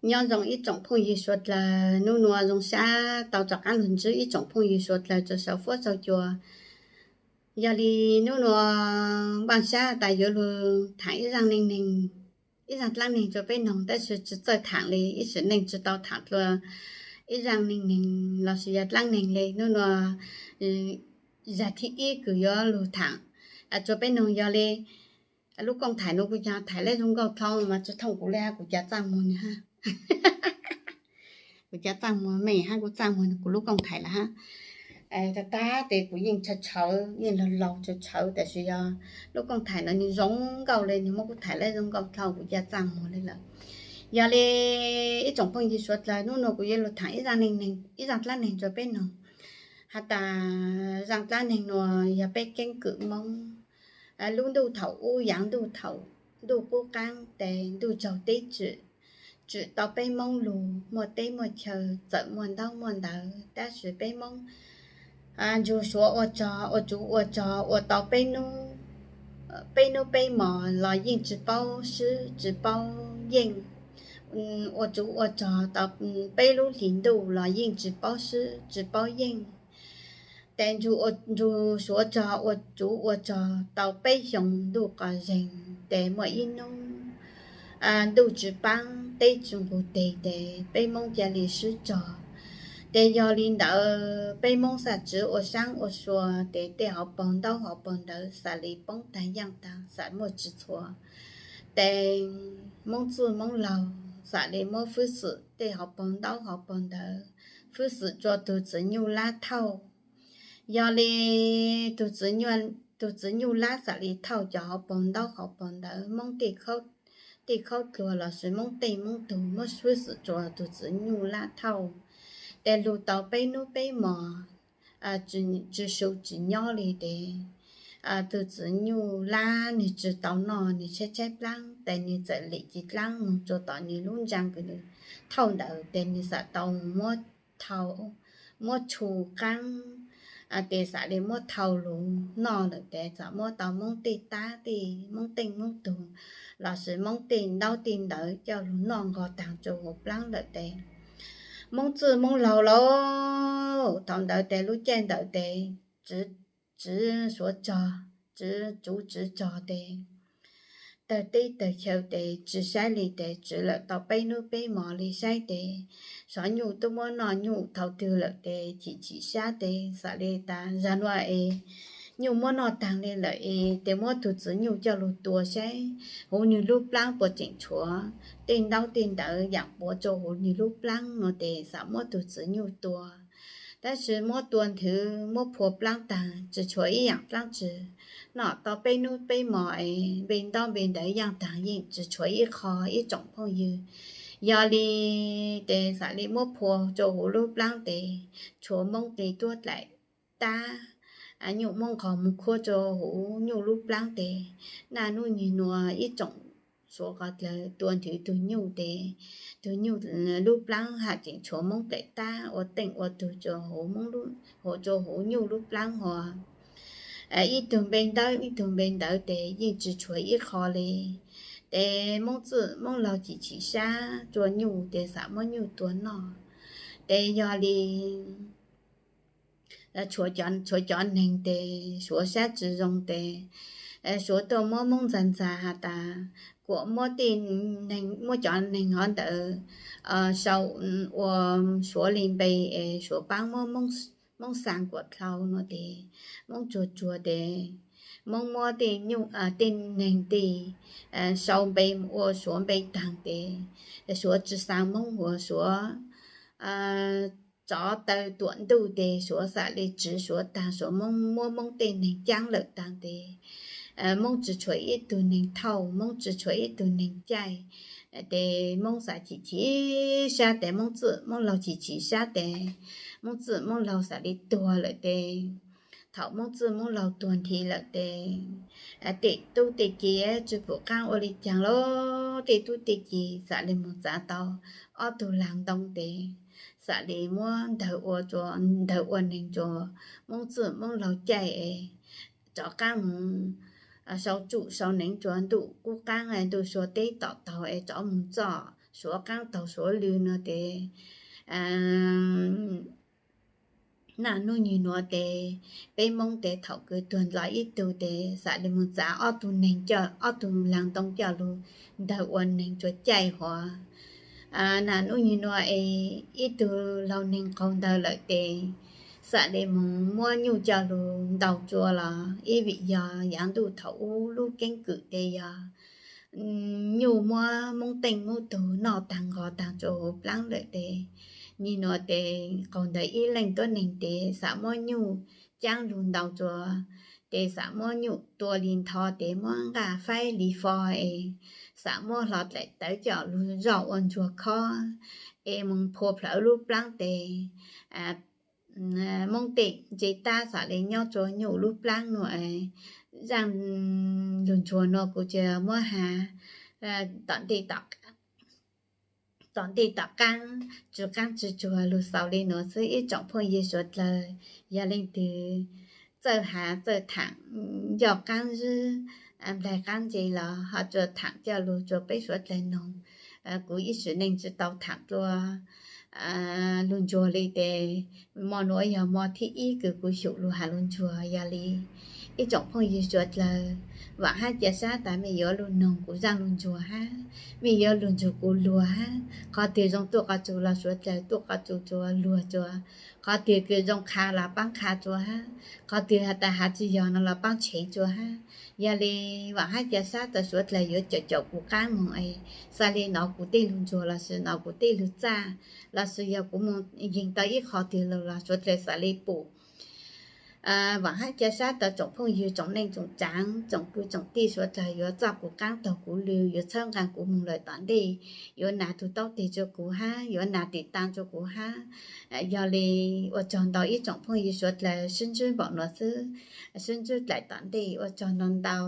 Nyob zoo ib tsoom phooj ywg suav dlawg, nub nua zoo sab tau rov qaab lug ntsib ib tsoom phooj ywg suav dlawg rua sau fuab sau cua. Yog li nub nua npaaj sab tas yuav lug thaam ib zaaj neej neeg, ib zaaj dlaab neeg rua peb noog, tab sis tsi txawj thaam li, ib sim neej tsi tau thaam dlua ib zaaj neej neeg lossis yog dlaab neeg li. Nub nua zag thib ib kws yuav lug thaam rua peb noog yog li lub kooj thaim nuav kuv caag thaim lab zoo nkauj dlhau mas tsi thooj kuv le hab kuv cav txaaj muag nwg hab. Kuv cav txaaj muag mej hab kuv txaaj muag kuv lub kooj thaim lawm hab. Tag tag tes kuv yeej tshawv tshawv, yeej laug laug tshawv tshawv, tab sis yog lub kooj thaim nuav nwg zoo nkauj le, nwg muab kuv thaim lab zoo nkauj dlhau kuv cav txaaj muag le lawm. Yog li ib tsoom phooj ywg suav dlawg, nub nua kuv yuav lug thaam ib zaaj neej neeg, ib zaaj dlaab neeg rua peb noog. Has tas zaaj dlaab neeg nua yog peb keeb kwm Moob. Lub ntuj thaum ub yaav ntuj thaum, ntuj qub qaab tes ntuj tsaug teb tswm, tswm tau peb Moob lug muaj teb muaj chaw, txawm muaj ntaub muaj ntawv, tab sis peb Moob ntsug suav ua tsog, ua tsuv ua tsog, ua tau peb nub, peb nub peb mos los yeej tsi paub swb tsi paub yeej. Ua tsuv ua tsog tau peb lub hlis ntuj los yeej tsi paub swb tsi paub yeej. Tes ntsug suav tsog ua tsuv ua tsog tau peb xyoo ntuj qos zeeg, tes muaj ib nub ntuj tsi paab teb tsi nqug teg tes peb Moob ca le swb tsog. Tes yog li ntawd peb Moob xav tsiv ua saab ua sua tes tej hauv paug ntaub hauv paug ntawv xav le poob taag yaaj taag, xav muaj tsi txhua. Tes Moob txwj Moob laug xav le muab fwb xwm tej hauv paug ntaub hauv paug ntawv, fwb xwm tsua tug txiv nyuj lab thauj. Yog li tug txiv nyuj lab xav le thauj cov hauv paug ntaub hauv paug ntawv, Moob tej khaub dluag lossis Moob tej Moob tug muab fwb xwm tsua tug txiv nyuj lab thauj. Tes lug tau peb nub peb mos tsi su tsi nyob li tes tug txiv nyuj lab nwg tsi tau noj, nwg tshaib tshaib plaab tes nwg txawm lim ci dlaab moog tsua tom nwg lub ntsaa kws nwg thauj ntawd tes nwg xav tau muab thau, muab tshu qaab, tes xav le muab thau lug noj lawm tes txawm muab tau Moob tej tab tej Moob tej Moob tug lossis Moob tej ntaub tej ntawv coj lug noj nqos taag tsua huv plaab lawm tes Moob txwj Moob laug lauj. Thaum ntawd tes lub caij ntawd tes tsiv suav tsog, tsiv tsuv tsiv tsog tes tawg teb tawg chaw tes tsi saib li tes tsiv lawm tau peb nub peb mos li saib tes xov nyuj tub muab noj nyuj thaum twg lawm tes chim chim sab tes xav le tas zag nua es nyuj muab noj taag li lawm es tes muab tug txiv nyuj coj lug tua saib huv nwg lub plaab puas tseem tshuav tej ntaub tej ntawv yaam puav tsua huv nwg lub plaab nua tes xav muab tug txiv nyuj tua. Tab sis muab tua nthwv muab phua plaab taag tsi tshuav ib yaam dlaab tsi. Noj tau peb nub peb mos es npe ntaub npe ntawv yaaj taag yeej tsi tshuav ib qho ib tsoom phooj ywg. Yog li tes xav le muab phua tsua huv lub plaab tes tshuav Moob le tuab dlaim tab, nyuj muab nqos moog khuab tsua huv nyuj lub plaab tes naj nub nyug nua ib tsoom suav qhov dlawg tua nthwv tug nyuj tes tug nyuj lub plaab ha tseem tshuav Moob dlaim tab ua teej ua tug tsua huv, huv tsua huv nyuj lub plaab hua. Ib tug npe ntawv ib tug npe ntawv tes yeej tsi tshuav ib qho li. Tes Moob txwj Moob laug chim chim sab tsua nyuj tes xav muab nyuj tua noj. Tes yog li tshuav cov neeg tes suav sab tsi zoo tes suav tuaj muab Moob ntxag ntxag has tas kuam muab tej neeg, muab cov neeg hov ntawd sau ua suav li npe es suav paab muab Moob xaa kuam dlhau nua tes Moob tsuag tsuag tes Moob muab tej neeg tej sau npe ua suav npe taag tes suav tsi xaa Moob hua suav tsov taw tuam ntuj tes suav xav le tsiv suav taag suav muab Moob tej neeg caab lawm taag tes Moob tsi tshuav ib tug neeg thauj, Moob tsi tshuav ib tug neeg caij. Tes Moob xav chim chim sab tes Moob txwj Moob laug chim chim sab tes Moob txwj Moob laug xav le tuag lawm tes thaum Moob txwj Moob laug tuag nthi lawm tes tej tub tej ki tsi pum qaab ua le caag lauj, tej tub tej ki xav le moog txav tau ob tug laag ntoo tes xav le muab ntawg ua, ntawg ua neeg tsua Moob txwj Moob laug caij es rov qaab moog sau tsuj sau neev tsua ntuj qub qaab ntuj sua teb tom taug es rov moog txoj suav qaab taug suav lw no tes, naj nub nyug nuav tes peb Moob tes thaum kws tuag dlov ib tug tes xam le moog txav ob tug neeg, ob tug laag ntoo coj lug ntawg ua neeg tsuas caij huav. Naj nub nyug nuav es ib tug laug neeg qaug ntawd lawm tes xam le moog muab nyuj coj lug ntaus tsua los ib vim yog yaav ntuj thaum ub lub keeb kwm tes yog nyuj muab Moob Teej Moob tug noj taag nqos taag tsua huv plaab lawm tes nyug nuav tes qaug ntawd ib leej tuab neeg tes xam muab nyuj caab lug ntaus tsua tes xam muab nyuj tua li ntho tes muab nqaj faib li fo es xam muab hlo dlaim tawv coj lug zoj ua ntsuag khob es moog phua plhawv lub plaab tes Moob Teej ntse tab xam le nyob tsua nyuj lub plaab nuav. Zaaj lug ntsuag nuav kuv tsuas muab has tom ntej tom ntej tom qaab, tsw qaab tsw tsuag lug xaus le nuav xwb ib tsoom phooj ywg suav dlawg. Yog leej twg txawj has txawj thaam, ncoj qaab zwb, nplaig qaab ntse los ho tsuas thaam coj lug tsua peb suav dlawg noog. Kuv ib sim neej tsi tau thaam dlua lug ntsuag li tes mo nuav yog mo thib ib kws kuv xyum lug has lug ntsuag. Yog li ib tsoom phooj ywg suav dlawg, vaam hab ca sab tas mej yuav lug noog kuv zaaj lug ntsuag hab mej yuav lug ntsuag kuv luag hab. Qhov twg zoo tuaj qhov tsua los suav dlawg tuaj qhov tsua tsua luag tsua. Qhov twg kws zoo qha los paab qha tsua hab, qhov twg has tas has tsi yog no los paab tshev tsua hab. Yog li vaam hab ca sab tas suav dlawg yuav caum caum kuv qaab moog es xaav le nov kuv tej lug ntsuag lossis nov kuv tej lug txaj lossis yog kuv moog yeeg tau ib qho twg lug los suav dlawg xaav le pum. Vaam hab ca sab tas tsoom phooj ywg tsoom neej tsoom tsaav tsoom kwv tsoom tij suav dlawg yuav txoj kuv qaab taug kuv lw, yuav txhawb nqaa kuv moog lawm tom ntej, yuav nas tug taub teg tsua kuv hab yuav nas tiv taa tsua kuv hab. Yog li ua tsaug ntau ib tsoom phooj ywg suav dlawg, sib ntsib npaum nuav xwb, sib ntsib dlaim tom ntej, ua tsaug ntau ntau.